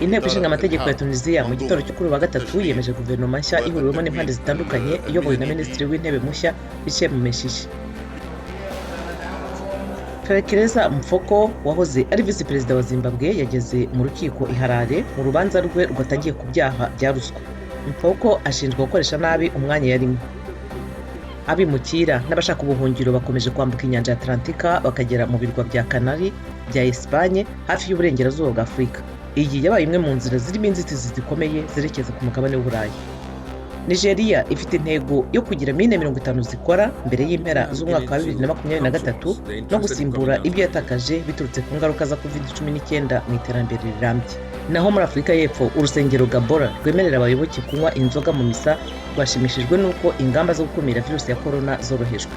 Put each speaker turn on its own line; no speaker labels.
Inteko Ishinga Amategeko ya Tunisiya mu gitondo cyo kuri uyu wa gatatu yemeje guverinoma nshya ihuriwemo n'impande zitandukanye, iyobowe na Minisitiri w'Intebe mushya Hichem Mechichi. Fekeleza Mphoko wahoze ari visi perezida wa Zimbabwe yageze mu rukiko i Harare mu rubanza rwe rwatangiye ku byaha bya ruswa. Mphoko ashinjwa gukoresha nabi umwanya yarimo. Abimukira n'abashaka ubuhungiro bakomeje kwambuka inyanja ya Atlantika bakagera mu birwa bya Kanari bya Esipanye hafi y'uburengerazuba bwa Afurika. Iyi yabaye imwe mu nzira zirimo inzitizi zikomeye zerekeza ku mugabane w'Uburayi. Nigeria ifite intego yo kugira mine 50 zikora mbere y'impera z'umwaka wa 2023 no gusimbura ibyo yatakaje biturutse ku ngaruka za COVID-19 mu iterambere rirambye. Naho muri Afurika y'Epfo, urusengero Gabora rwemerera abayoboke kunywa inzoga mu misa rwashimishijwe n'uko ingamba zo gukumira virusi ya korona zorohejwe.